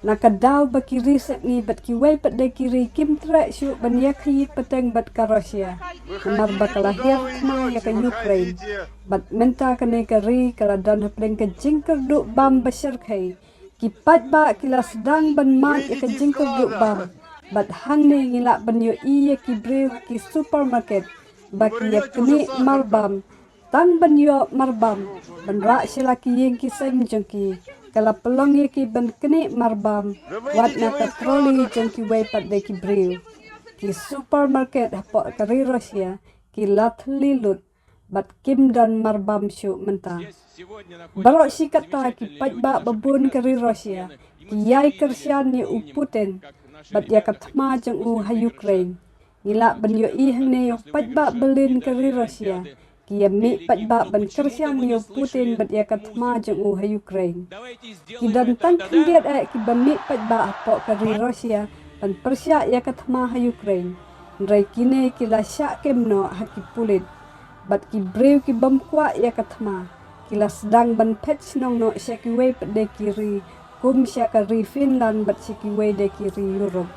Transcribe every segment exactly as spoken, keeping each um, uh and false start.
Na ka daw ba ki ri sepngi bad kiwei pat de ki ri kim treh shuh ban ïakhaïi pateng bad ka Russia, namar ba ka la hiar thma ïa ka Ukraine. Bad mynta kane ka ri ka la don hapdeng ka jingkyrduh bam ba shyrkhei. Ki paidbah ki la sdang ban mad ïa ka jingkyrduh bam. Bad hangne ngi lah ban ïohi ïa ki briew ha ki supermarket ba ki ïa knieh mar bam. Tang ban ïoh mar bam ban rah sha la ki ïing ki seng jong ki, ka la pynlong ïa ki ban knieh mar bam wat na ka trolley jong kiwei pat de ki briew. Ki supermarket hapoh ka ri Russia ki la thylli lut bad kim don mar bam shuh mynta. Baroh shi katta ki paidbah ba bun ka ri Russia ki ïai kyrshan ïa u Putin bad ïa ka thma jong u ha Ukraine. Ngi lah ban ïohi hangne ïa u paidbah Berlin ka ri Russia ki ïa mih paidbah ban kyrshan ïa u Putin bad ïa ka thma jong u ha Ukraine. Ki don tang khyndiat eh kiba mih paidbah hapoh ka ri Russia ban pyrshah ïa ka thma ha Ukraine. Hynrei kine ki la shah kem noh ha ki pulit bad ki briew ki bym kwah ïa ka thma ki la sdang ban phet shnong noh sha kiwei pat de ki ri, kum sha ka ri Finland bad sha kiwei de ki ri Europe.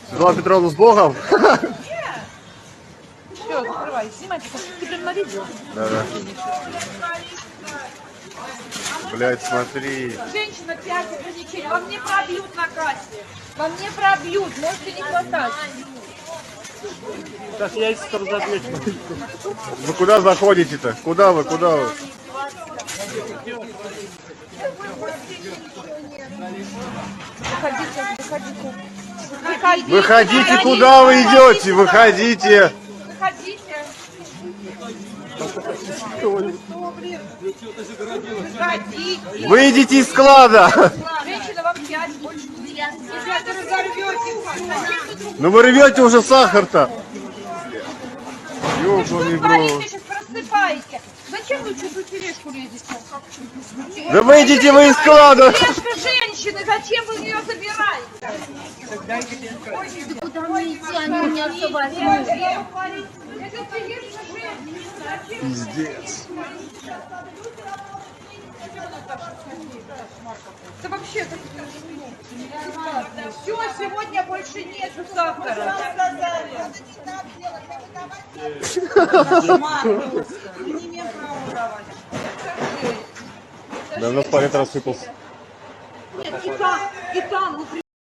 Светлана Петровна, с Богом! Все, закрывай, снимайте, ты прям на видео. Да, да. Блядь, смотри. Женщина, пять ограничений. Вам не пробьют на кассе. Вам не пробьют, можете не хватать. Сейчас я из разобьётся. Вы куда заходите-то? Куда вы, куда вы? Выходите, выходите. Выходите, куда вы идёте? Выходите. Выходите. Выходите. Выйдите из склада. Женщина, вам пять, больше не. Ну вы рвёте уже сахар-то. Ёбаный в рот. Сейчас просыпаетесь. Зачем вы в чужую тележку лезете? Да выйдите вы из склада. Тележка женщины, зачем вы её забираете? Да куда мне идти? Они меня всё возьмут. Пиздец. Это вообще как. Все, сегодня больше нету сахара. Кошмар просто. Мы не имеем права давать. Да, у нас планета рассыпался. Нет, и там, и там, ну,